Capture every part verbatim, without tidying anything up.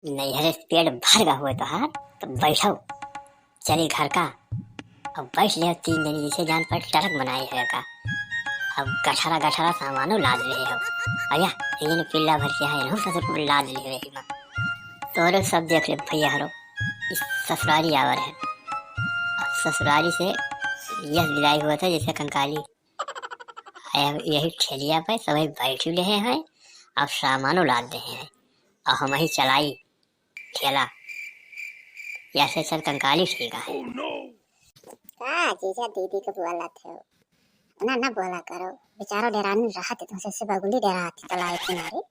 नैहरे से पेट भर गा हुए तोहार, तो बैठो, चली घर का। अब बैठ ले तीन जनी, जैसे जान पर ट्रक बनाए है का। अब गठरा गठरा सामानो लाद ले हो। अया, ये ने पिल्ला भर के है, इनहु ससुर को लाद ले रही माँ। तोरे सब देख ले भैया हरो, इस ससुरारी आवर है। अब ससुरारी से यह विदाई हुआ था जैसे कंकाली। अब यही ठेलिया पे सभी बैठ ले हैं, अब सामानो लाद दे हैं, और हम ही चलाई ठेला। या से चल कंकाली ठीक है। का जीजा दीदी के बोलत हो? इतना ना बोला करो, बेचारो डेरानी रहत है, तुमसे से बगुली डेरात है, तलाए किनारे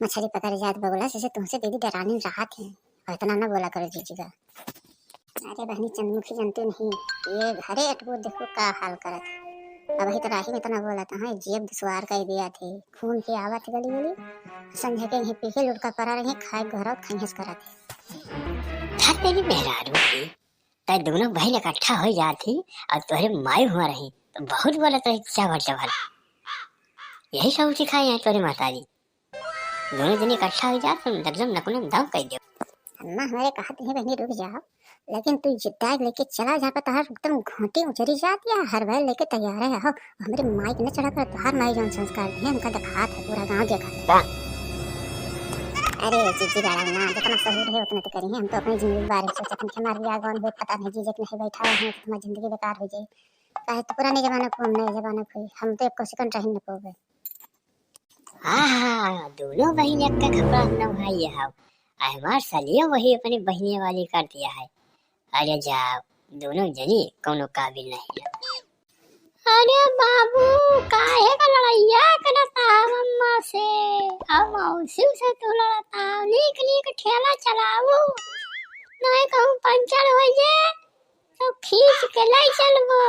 मछली पकड़े जात बगुला से, से तुमसे दीदी डेरानी रहत है, और इतना ना बोला करो जीजी का। अरे बहनी चंदमुखी जनती नहीं, ये घरे अटको देखो का हाल करत। अब ही तो राही में इतना बोलत है, जेब दुश्वार कर दिया थे, खून के आवत गली गली, संझे के यहीं पीछे लुटका पड़ा रही, खाए घर और खैस करत है। धर तेरी मेहरारू की, तै दोनों बहन इकट्ठा हो जाती और तोहरे माई हुआ रही तो बहुत बोलत रही जबर जबर। यही सब सिखाए हैं तोहरे महतारी। दोनों जने इकट्ठा हो जात तो एकदम नकुने दम कर दे। अम्मा हमारे कहत नहीं बहनी रुक जाओ, लेकिन तू जिद्दा लेके चला जहाँ पे तोहार एकदम घोंटी उचरी जात या हर बैल लेके तैयार है हो। हमरे माई के न चढ़ा कर तोहार माई जौन संस्कार दिए हमका दिखात है पूरा गाँव देखा। अरे जीजी गाड़ा ना, जितना सहूर है उतना तो करी है। हम तो अपनी जिंदगी के बारे में सोचत हैं कि हमार बियाह गौन हुए पता नहीं जीजे के नहीं बैठा है तो तुम्हारी जिंदगी बेकार हो जाए। काहे तो पुराने जमाना को हम नए जमाना को हम तो एक को सेकंड रह न पावे। हाँ हाँ, दोनों बहिन एक का खपड़ा न भाई है। आ हमार सलिया वही अपनी बहिने वाली कर दिया है। अरे जाओ, दोनों जनी कौनो काबिल नहीं है। अरे बाबू, काहे का लड़ाइया करत हव अम्मा से? अब मौसी से तू लड़त हव? नीक नीक ठेला चलाऊ, नहीं कहूँ पंचर हो जाए तो खींच के ले चलबो।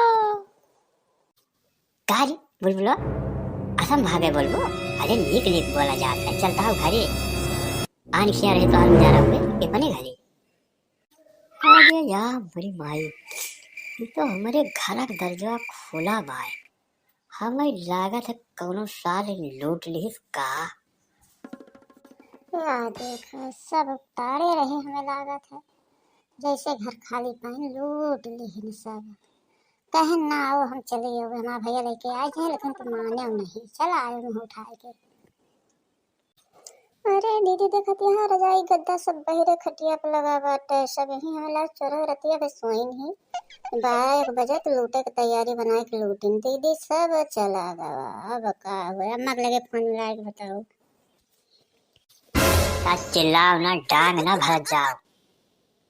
का रे बुलबुलवा, असम भागे बोलबो? अरे नीक नीक बोला जात है, चलता हूँ घरे। आन खिया रहे तो आन जा रहा हुए, ये बने घरे। अरे या बड़ी माई, ये तो हमारे घर का दरजवा खोला बाय। हमें लागत है कौनो साल लूट लिहिस का। या देख, सब ताड़े रहे, हमें लागत है जैसे घर खाली पाइन लूट लिहिन सब। कहन ना आओ, हम चले आओ, हमार भैया लेके आए हैं, लेकिन तुम माने नहीं, चल आए मुँह उठाए के। अरे दीदी, देखत यहाँ रजाई गद्दा सब बहिरे खटिया पे लगा बाटे, सब यही हमला चोरा रतिया पे सोइन ही। बारह एक बजे तो लूटे के तैयारी बनाए के लूटिन दीदी, सब चला गवा। अब का हुआ, अम्मा के लगे फोन मिलाए के बताओ। आज चिल्लाओ ना, डांग ना भरत जाओ।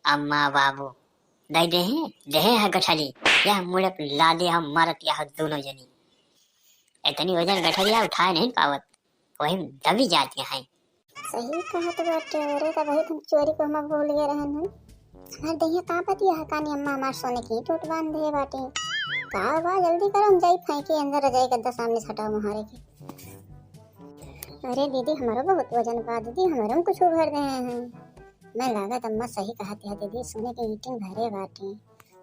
अम्मा बाबू, दे देहे, देहे है गठरी, यह मुड़े पे लादे हम मरत यह दोनों जनी। इतनी वजन गठरिया उठाए नहीं पावत, वही दबी जाती हैं। सही कहत बाटे, अरे तब वही तुम चोरी को हम भूल गए रहन हम। हमार दहिया का पतिया है कानी अम्मा, हमार सोने की टूट बांध दे बाटे। का बा, जल्दी करो, हम जाई फेंकी अंदर रजाई गद्दा सामने से हटाओ मुहारे के। अरे दीदी, हमारो बहुत वजन बा दीदी, हमारे में कुछ भर दे हैं। मैं लागत अम्मा सही कहत है दीदी, सोने के ईटिंग भरे बाटे।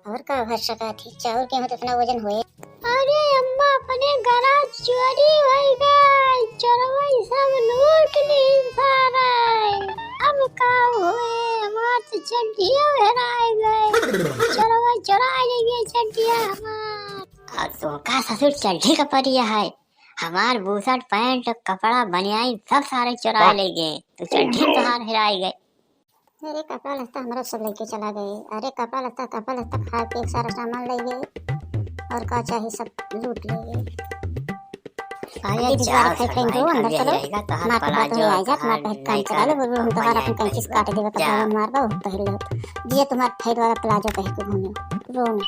और का भर सका थी, चाउर के होत इतना वजन होए। अरे अम्मा, अपने घरा चोरी होई गई, चोरवा सब लूट ली सारा। अब का होए, हमार तो चड्ढिया हेराए गए, चोरवा चोरा ले गए चड्ढिया हमार। अब तो का ससुर चड्ढी का परिया है, हमार बूसट पैंट, कपड़ा, बनियाई सब सारे चोरा ले गए, तो चड्ढी तोहार हेराए गए। अरे कपड़ा लत्ता हमारा सब लेके चला गए। अरे कपड़ा लत्ता, कपड़ा लत्ता, खाए पिए के सारा सामान ले गए। और का चाही सब लूट ले गए। अरे दीदी, जाओ तुम्हारे फेंक सड़वाइन, दो, अंदर अब यही चलो। रहेगा, तोहार मार कपड़ा प्लाजो, तुम्हें आ जात, मार तोहार कपड़ा नाइट निकालो, पैंट, वो हम तुम्हारा अपन बनियान कैंची से काट देवे, पता जाओ। है मार बा, बहुत पहले। जिया तुम्हार फेंक वाला प्लाजो कहे के घूमे। रो ना।